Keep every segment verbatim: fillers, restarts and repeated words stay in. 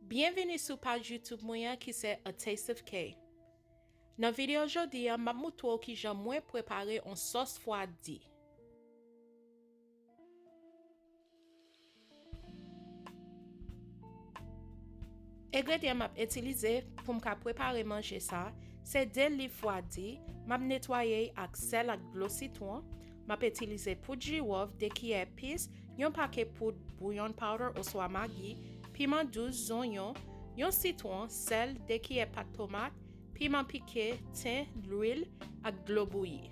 Byenvini sou paj YouTube mwen an ki se A Taste of K. Nan videyo jodi a, m ap moutre w kijan mwen prepare yon sòs fwadi. Engredyan m ap itilize pou m ka prepare manje sa, se de liv fwadi, m ap netwaye ak sèl ak dlo sitwon, m ap itilize poud jiwòf, de kiyè epis, yon pake poud bouillon powder oswa magi, piman dous, zonyon, yon sitwon, sèl, de kiyè pat tomat, piman pike, ten, lwil, ak dlo bouyi.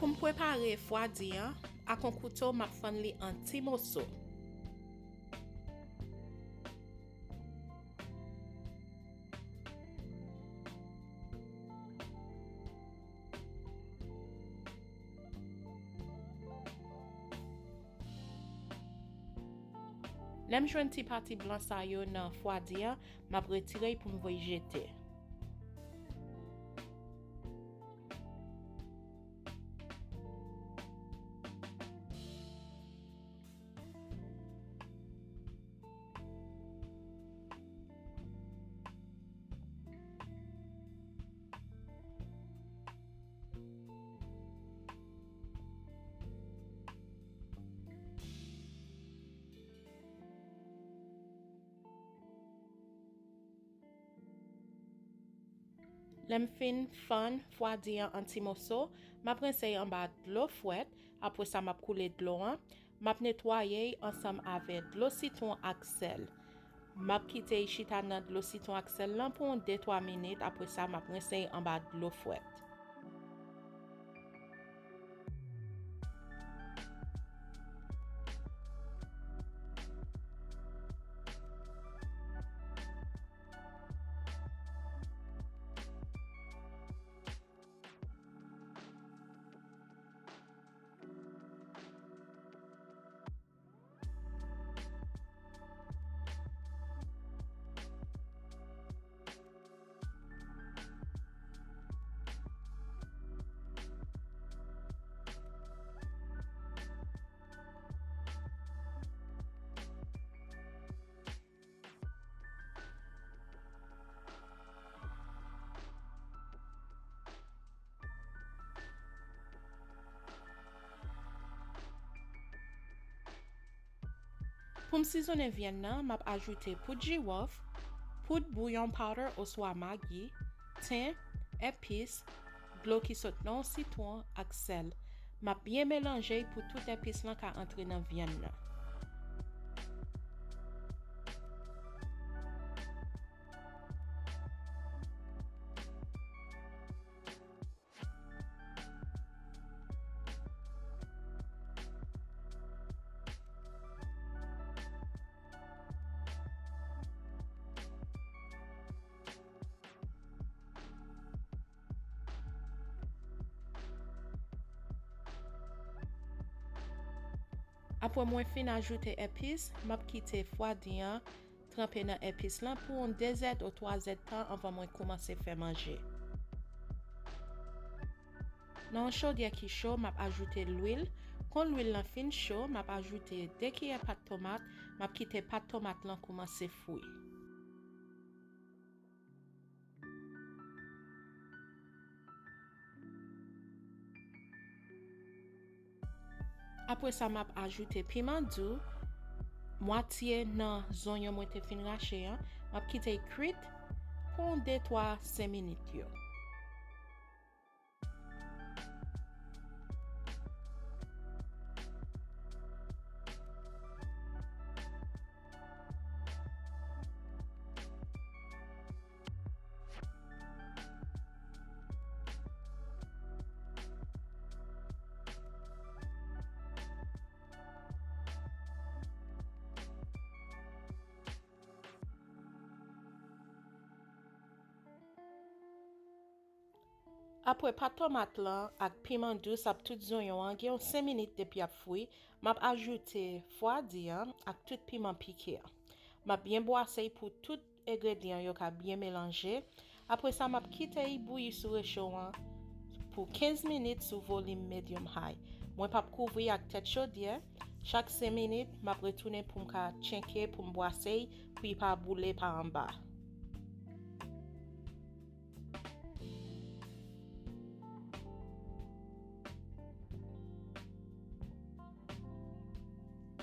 Pou m prepare fwadi an, ak yon kouto, m ap fann li an ti moso. Lè m jwenn ti pati blan sa yo nan fwadi an, m ap retire y pou m voye jete. Lè m fin fann fwadi an an ti moso, m ap rense y anba dlo frèt, apre sa m ap koule dlo an, m ap netwaye y ansanm avè dlo sitwon ak sèl. M ap kite y chita nan dlo sitwon ak sèl lan pou yon de twa minit, apre sa m ap rense y anba dlo frèt. Pou m sizonnen vyann nan, m ap ajoute poud jiwòf, poud bouillon powder oswa magi, ten, epis, dlo ki sot nan yon sitwon ak sèl. M ap byen melanje y pou tout epis lan ka antre nan vyann nan. Apre mwen fin ajoute epis, m ap kite fwadi an tranpe nan epis lan pou yon de zèd ou twa zèd tan anvan mwen koumanse fè manje. Nan yon chodyè ki cho, m ap ajoute lwil. Kon lwil lan fin cho, m ap ajoute de kiyè pat tomat, m ap kite pat tomat lan koumanse fri. Apre sa, m ap ajoute piman dou, mwatye nan zonyon mwen te fin rache an. M ap kite l kwit pou yon de, twa, senk minit yo. Apre pat tomat lan ak piman dous ak tout zonyon an gen yon senk minit depi ap fri, m ap ajoute fwadi an ak tout piman pike an. M ap byen bwase l pou tout engredyan yo ka byen melanje. Apre sa, m ap kite l bouyi sou recho an pou kenz minit sou volim medium high. Mwen p ap kouvri ak tèt chodyè. Chak senk minit, m ap retounen pou m ka tchenke, pou m bwase l, pou l pa boule pa anba.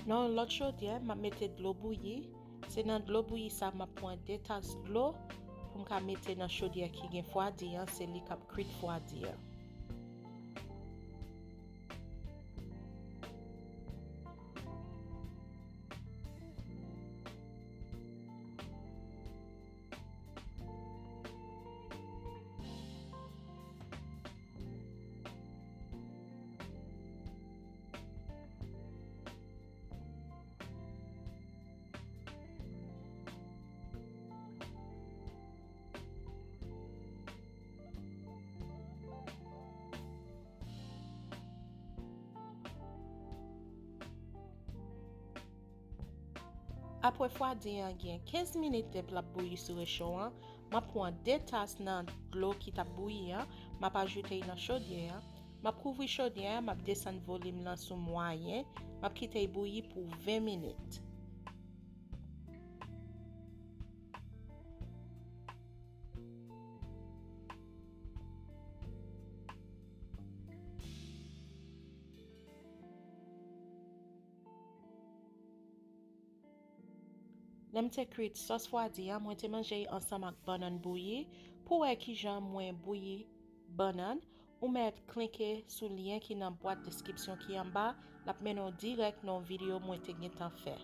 Nan yon lòt chodyè, m ap mete dlo bouyi. Se nan dlo bouyi sa, m ap pran de tas dlo pou m ka mete nan chodyè ki gen fwadi an, se li k ap kwit fwadi an. Apre fwadi an gen kenz minit depi l ap bouyi sou recho an, m ap pran de tas nan dlo ki t ap bouyi an, m ap ajoute l nan chodyè an, m ap kouvri chodyè an, m ap desann volim lan sou mwayen, m ap kite l bouyi pou ven minit. Lè m te kwit sòs fwadi an, mwen te manje l ansanm ak bannann bouyi. Pou w wè kijan mwen bouyi bannann, ou mèt klike sou lyen ki nan bwat deskripsyon ki anba, l ap mennen w dirèk nan yon videyo mwen te gentan fè.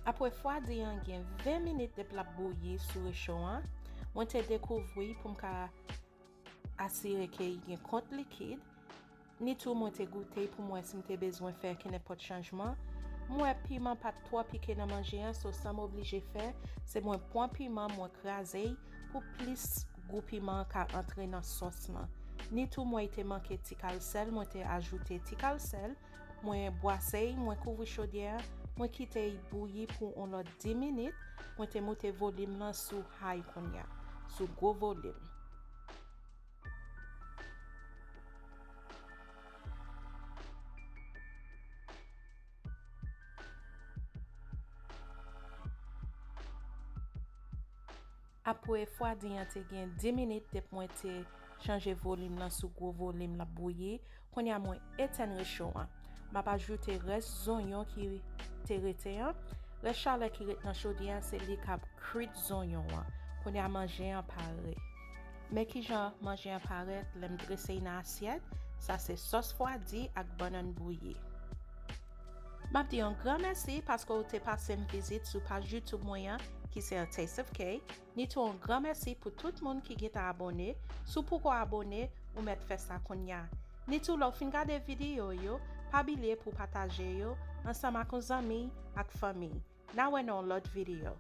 Apre fwadi an gen ven minit depi l ap bouyi sou recho an, mwen te dekouvri pou m ka asire ke l gen kont likid. Ni tou mwen te goute pou m wè si m te bezwen fè kenenpòt chanjman. M wè piman pa t twò pike nan manje an, so sa m oblije fè, se mwen pran piman, mwen kraze l pou plis gou piman an ka antre nan sòs lan. Ni tou mwen te manke ti kal sèl, mwen te ajoute ti kal sèl, mwen bwase l, mwen kouvri chodyè a, mwen kite l bouyi pou yon lòt dis minit, mwen te moute volim lan sou high kounye a, sou gwo volim. Apre fwadi an te gen dis minit depi mwen te chanje volim lan sou gwo volim l ap bouyi, kounye a mwen etenn recho an. M ap ajoute rès zonyon ki te rete an. Rès chalè ki ret nan chodyè an, se li k ap kwit zonyon an. Kounye a manje an pare. Men kijan manje an parèt lè m drese l nan asyèt. Sa se sòs fwadi ak bannann bouyi. M ap di yon gran mèsi paske w te pase m vizit sou paj YouTube mwen an, ki se A Taste of K. Ni tou yon gran mèsi pou tout moun ki gentan abòne. Si w poko abòne, ou mèt fè sa kounye a. Ni tou lè w fin gade videyo yo, pa bliye pou w pataje yo ansanm ak yon zanmi ak fanmi. N a wè nan yon lòt videyo.